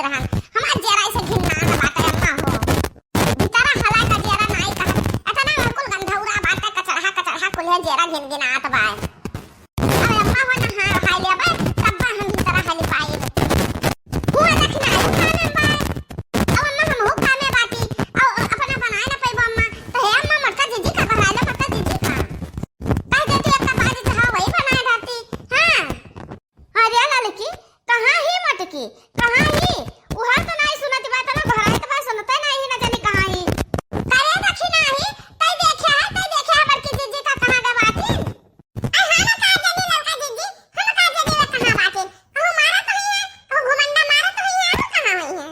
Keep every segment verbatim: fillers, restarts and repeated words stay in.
रहन। हमार जेरा ऐसे घिन्नात बाटे अम्मा हो। भीतरा हला का जेरा नाई कहत। एतना कुल गंधौरा बाटे, कचरहा, कचरहा कुल्हे जेरा घिनघिनात बाय। अब अम्मा हो नहा खाई लेबे, तब हम भीतरा हली पाई। हुआ दखिनाही कामे बाय। अब अम्मा हमहू कामे बाटी। अब अपना बनाए ना पइबो अम्मा। तो हे अम्मा, मोटका जीजी का बहराइलो, मोटका जीजी का। कह देती एक बाजी चाहा वही बनाए रहती। हाँ। अरे ललकी, कहाँ ही मटकी? कहाँ ही? उहाँ तो नाई सुनत बा, तना घराइत बा, सुनते नाई ही, न जानी कहाँ ही। करे दखिनाही, तई देखे है, तई देखे है बड़की जीजी का कहाँ गवाती? अरे हाँ, न का जानी ललका जीजी, हम का जानी वे कहाँ बाटी? कहूँ मारत हुई है, कहूँ घुमंडा मारत हुई है, अउर कहाँ हुई है?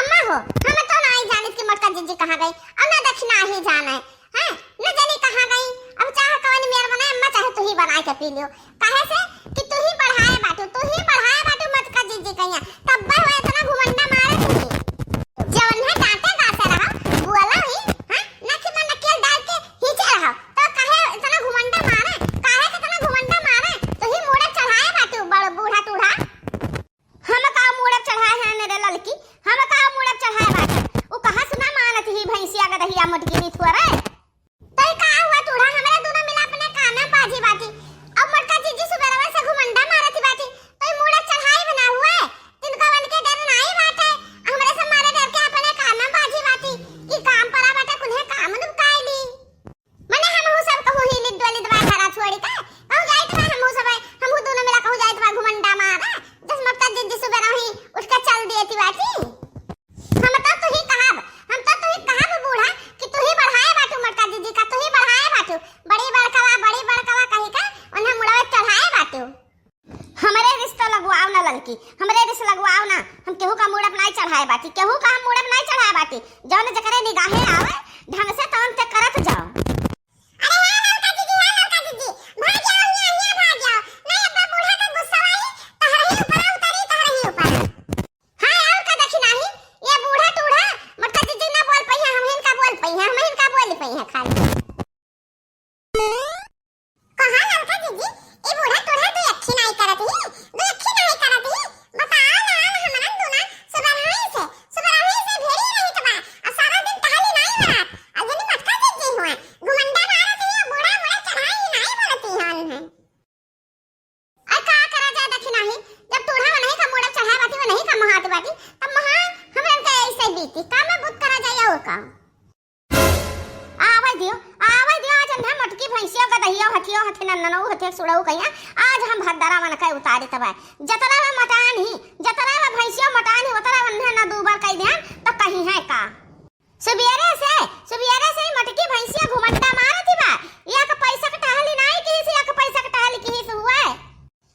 अम्मा हो, हम तो नाई जानित कि मोटका जीजी कहाँ गई, अउर न दखिनाही जाने, हैं? न जानी कहाँ गई। अब चाह कवन मेर बनाए अम्मा, चाहे तू ही बनाए के पी लियो। काहे से कि तू ही बढ़ाए बाटू, तू ही बढ़ाए बाटू मोटका जीजी कहिया। तब वह इतना घुमंडा मारे तू ही। जवन है डांटे गासे रहो, बोला ही, हैं? न कि मन नकेल डाल के खींचे रहो। तो काहे इतना घुमंडा मारे? काहे के इतना घुमंडा मारे? तू ही मूड़े चढ़ाए बाटू, बड़ बूढ़ा टूढ़ा। हम का मूड़ब चढ़ाए हैं रे ललकी, हम का मूड़ब चढ़ाए बाटे? उ कहाँ सुना मानत ही भैंसिया गदहिया मोटकी निथुअरे। तई का हुआ टूढ़ा, हमरे दोनों मिला अपने काम में बाझी बाटी। अब मोटका जीजी सुबेरवा से घुमंडा मारत ही बाटी, तई मूड़ब चढ़ाई बना हुए। तिनका वन के डर नाई बाटे, हमरे से मारे डर के अपने काम में बाझी बाटी। ई काम पड़ा बाटे, कुल्हे काम नुकाई ली। मने हमहू सब कहूँ ही लिद्दवा लिद्दवा घरा छोड़ी के, कहूँ जाइत बा हमहू सब, हमहू दोनों मिला कहूँ जाइत बा घुमंडा मारे, जस मोटका जीजी सुबह रही उठ के चल दिए ती बाटी। हम तो तू ही कहब, हम तो तू ही कहब बूढ़ा कि तू ही बढ़ाए बाटू मोटका जीजी का, तू ही बढ़ाए बाटू, बड़ी बड़कवा, बड़ी बड़कवा कही के उन्हें मुड़वे चढ़ाए बाटू। हमरे रिश्ता लगवाओ ना ललकी, हमरे रिश्ता लगवाओ ना। हम केहू का मूड़प नाई चढ़ाए बाटी, केहू का हम मूड़प नाई चढ़ाए बाटी। जौन जकरे निगाहे आवे, ढंग से तौन ते करत जाओ। अरे हे ललका जीजी, हे ललका जीजी, भाग जाओ, हियाँ, हियाँ भाग जाओ। नहीं, अब बूढ़ा का गुस्सा आई, तहरही ऊपर उतरी, तहरही ऊपर। हाँ, और का दखिनाही, ये बूढ़ा टूढ़ा, मोटका जीजी ना बोल पइहे, हम इनका बोल पइहे, हम इनका बोल पइहे खाली। कहाँ ललका जीजी, ई बूढ़ा टूढ़ा दू अखी नाई करत ही, दू अखी नाई करत ही। बताओ ना, हमरन दूना सुबरही से, सुबरही से भिड़ी रहित बा, आ सारा दिन टहली नाई मारत, आ जनी मोटका जीजी हुआ, घुमंडा मारत ही, बूढ़ा मुड़ा चढ़ाई नाई बोलती हन है। अरे का करा जाए दखिनाही, जब टूढ़ा वनही का मुड़ा चढ़ाए बाटी, वनही का महात बाटी, तब महा हमरन के ऐसे बीती, का में बुत करा जाए और का? आवे दियो, आवे दियो, आज हम मोटकी भैंसियो गदहियो हथियो हथि नन्ननो हथि सुड़ऊ कहिया, आज हम भद्दरा मन के उतारी तब। जतरा में मटान ही, जतरा में भैंसियो मटान ही, उतरा उन्हें न दू बार कह दिया, तो कहीं है का? सुबेरे से, सुबेरे से ही मोटकी भैंसिया घुमंडा मारत ही बा, या के पैसा के टहली नाई किहिस, या के पैसा के टहली किहिस हुए।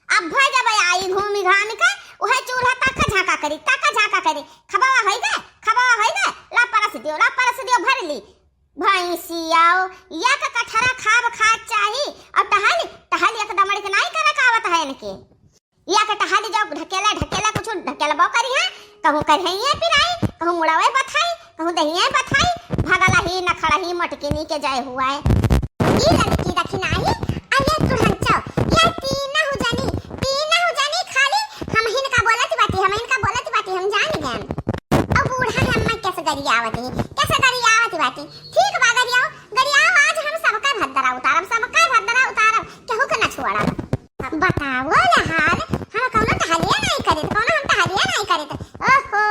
अब भई जब आई घूमी घामी के, उहे चूल्हा ताका झांका करी, ताका झांका करी। खबवा होई गए, खबवा होई गए, ला परस दियो, ला परस दियो, भर ली। भैंसियाओ, या के कठरा खाब खात चाही, और टहली, टहली एक दमड़ी के नाई करे का आवत है इनके। या के टहली जाओ, ढकेला, ढकेला कुछ ढकेलबो करी है, कहूँ करहिए पिराई, कहूँ मुड़वे बथाई, कहूँ दहिए बथाई, भगला ही नखड़ा ही मटकिनी के जय हुआ है। ई लड़की रखी नाही, अरे तुरंत जाओ, ये तीनहु जनी, तीनहु जनी खाली हमहिन का बोलत बाटी, हमहिन का बोलत बाटी, हम जान गए। अब बूढ़ा है अम्मा कैसे गरियावत ही, कैसे गरियावत बाटी। ठीक बा गरियाओ, गरियाओ, आज हम सबका भद्दरा उतारब, सबका भद्दरा उतारब, केहू के न छोड़ब। बताओ यार, हम कौनो टहलिया नहीं करित, कौनो हम टहलिया नहीं करित। ओहो,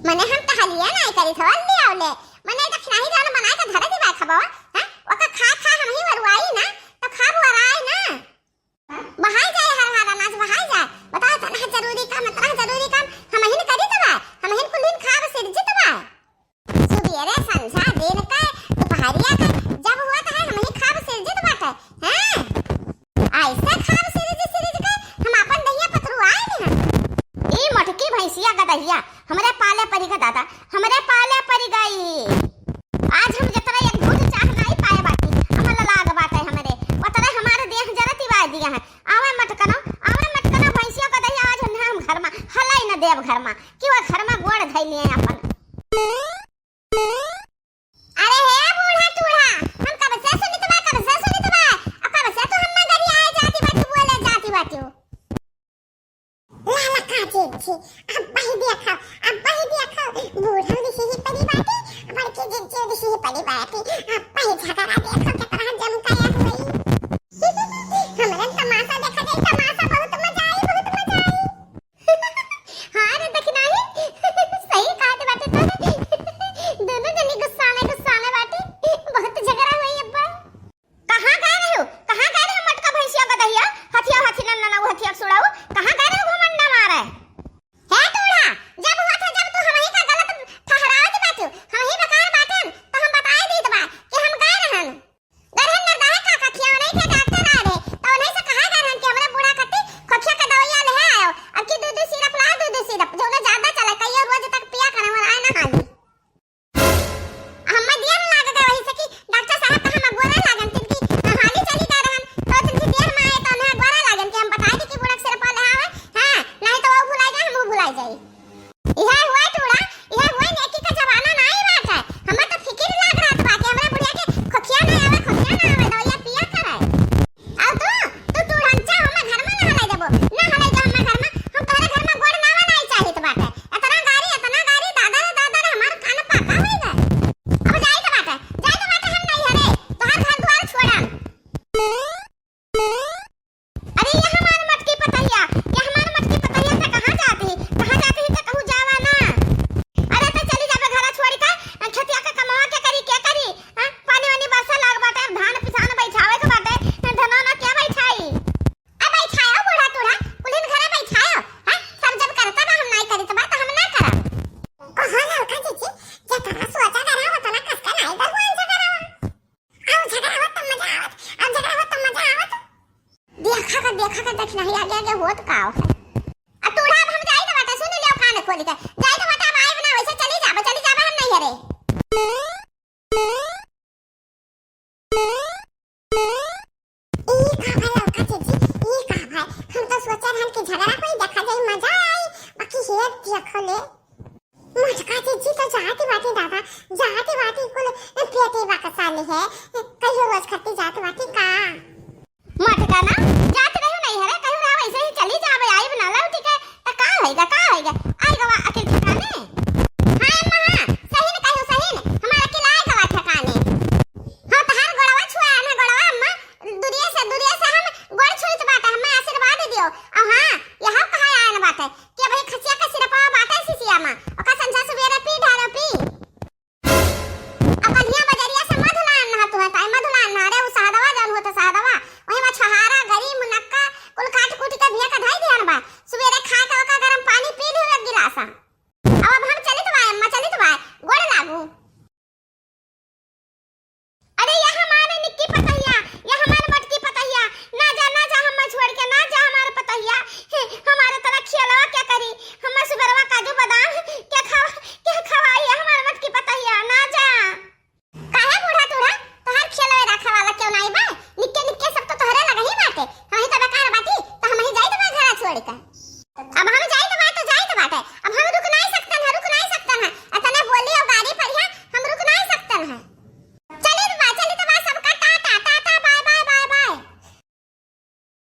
मने हम टहलिया नहीं करित हवा, ले आओ ले। मने दखिनाही जौन बनाए के धरे दिबा खबवा, हैं? ओका खा खा हम ही वरुआई ना, तो खाब वराई ना। बहाई जाए हर हर अनाज बहाई जाए। बताओ, इतना जरूरी काम, इतना जरूरी काम हम ही न करित बा, हम ही कुल दिन खाब सिरजित बा। सुबेरे, संझा, दिन के, दुपहरिया के, जब हुआ तो है, हम ही खाब सिरजित बाटे, हैं? ऐसे खाब सिरज सिरज के हम आपन दहिया पतरुआए दिहन। ई मोटकी भैंसिया गदहिया, हमरे पाले परी गा दादा, हमरे पाले परी गई। आज हम जतरा एक घूंट चाह नाई पाए बाटी, अमल लाग बाटे हमरे, ओतरे हमारे देह जरती बाय दिया है। आवे मटकनो, आवे मटकनो भैंसिया गदहिया, आज उन्हें हम घर मा हलाई न देब घर मा, कि वो घर मा गोड़ धई लिए अपन। अरे हे बूढ़ा टूढ़ा, हम कब से सुनित बा, कब से सुनित बा, आ कब से तू हम्मा गरियाए जाती बाटू, बोले जाती बाटू। लाला काकी, छी, अब्बा ही देखो, अब्बा ही देखो, बूढ़ा दिसी ही परी बाटी, बड़की जिज्जी दिसी ही परी बाटी, अब्बा ही झगड़ा देखो, केतना जम काया हुई। हमरे तमाशा देखा जाई, तमाशा, बहुत मजा आई, बहुत मजा आई। हाँ रे, देखना ही, सही कहत बाटे तो। दोनों जनी गुस्सा में, गुस्सा में बाटी, बहुत झगड़ा हुई अब्बा। कहाँ गए रहो? कहाँ गए रहो मोटका भैंसिया गदहिया? हथिया हथी नन्ना ना हथिया सुड़ाऊ। कहाँ गए रहो घमंडा मारे? हे टूड़ा, जब हुआ था जब तू हमही का गलत ठहरावत बाटू, हमही बेकार बाटन, तो हम बताए दीत बा कि हम गए रहन। गरहन नरदाहे का कथिया नहीं थे डॉक्टर आ रहे, तो उन्हें से कहा गए रहन कि हमरा बूढ़ा खातिर खोखिया का दवाइया ले आओ। अब की दू दू सिरप ला, दू दू सिरप, जो ना ज्यादा चले, कई रोज तक पिया करे, वो आए ना हाली। हम्मे दिया में लाग गए वही से कि डॉक्टर साहब तो हम अगोरा लागन, तिनकी हाली चली गए रहन, तो तिनकी दिया में आए तो हमें अगोरा लागन कि हम बताए दी कि बुढ़क सिरपा ले आवे, हाँ, नहीं तो वो भुलाई जाए, हम वो भुलाई जाए। इहे हुआ टूड़ा, इहे हुआ नेकी का जमाना ना आई बात है। हमें तो फिकिर लाग रहा था कि हमरा बुढ़िया के खोखिया ना आवे, खोखिया ना आवे, दवाइया पिया करे। अब तू, तू टूड़ंचा हमें घर में ना हलाई देबो, ना हलाई दे हमें घर में, हम तोहरे घर में गोड़ ना बनाई चाहित बाटे। इतना गारी, इतना गारी, दादा रे दादा रे, हमार कान पाका होई गए। अब जाई तो बाटे, जाई तो बाटे हम नहीं हरे, तोहार घर द्वार छोड़म। अरे ये हमार मटकी पतहिया, ये हमार मटकी पतहिया से कहाँ जाती, कहाँ जाती है तो कहूँ जावा ना। अरे तो चली जाबे घरा छोड़ी का, खेतिया के कमावा के करी, के करी? हाँ? पानी वानी बरसा लाग बाटे, अब धान पिसान बैठावे के बाटे, धनवा ना क्या बैठाई? अब बैठायो बूढ़ा टूड़ा, कुलिन घरे बैठायो, हाँ? सब जब करता बा, हम नाई करी तो बात हम ना करब। कहो ना उठा जीजी, जतना सोचा करा, उतना कस के नाई दहुआन झगड़ावा। आओ झगड़ावा तब मजा आवत, आओ झगड़ावा तब मजा आवत। देखा कर, देखा कर, देख नहीं आगे, आगे होत का है। आ टूड़ा अब हम जाई तो बाटे, सुन लियो कान खोल के। जाई तो बाटे, अब आइब ना, वैसे चली जाबे, चली जाबे हम नहीं हरे। ई का भाई लौका जीजी, ई का भाई? हम तो सोचा रहन कि झगड़ा कोई देखा जाई, मजा आई, बाकी हेर देखो ले। मोटका जीजी तो जात बाटी दादा, जात बाटी कुल पेटे बकसा ले है, कहियो रोज खत्ती जात बाटी का? मोटका ना, जात रहो नहीं हरे, कहूँ रहा वैसे ही चली जाबे, आइब ना लौटी के, त का होइगा, का होइगा? आई गवा अकिल ठिकाने। हाँ अम्मा, हाँ, सही न कहो, सही न, हमार अकिल आई गवा ठिकाने। हाँ, तहार गोड़वा छुआ ना गोड़वा अम्मा, दुरिये से, दुरिये से हम गोड़ छुइत बाटे, हमें आशीर्वाद दियो। और हाँ, यह कहा आयन बाटे कि भाई खसिया का सिरपा बाटे सिसिया मा, ओका संझा सुबेरे पी ढारो पी। अब कलिया बजरिया से मधु लान ना तू है, ताई मधु लान ना रे, उ सहदवा जौन होते सहदवा, वही मा छहारा, गरी, मुनक्का, कुल काट कूट के भिया का धई दिहन बा। सुबेरे खा के ओका गरम पानी पी लियो एक गिलासा। अब, अब हम चलित बाय अम्मा, चलित बाय, गोड़ लागू। अरे या हमारे निक्की पतहिया, या हमारे मटकी पतहिया, ना जा, ना जा, हमें छोड़ के ना जा हमारे पतहिया। हे, हमारे तरह खियलवा क्या करी? हमें सुबेरवा काजू बादाम क्या खवा, क्या खवाई है हमारे मटकी पतहिया? ना जा। काहे बूढ़ा टूड़ा, तोहार खियलवे रखे वाला क्यों नाई बा? निक्के निक्के सब तो तोहरे लगे ही बाटे। हम ही तो बेकार बाटी, तो हम ही जाई तो घरा छोड़ के। अब हम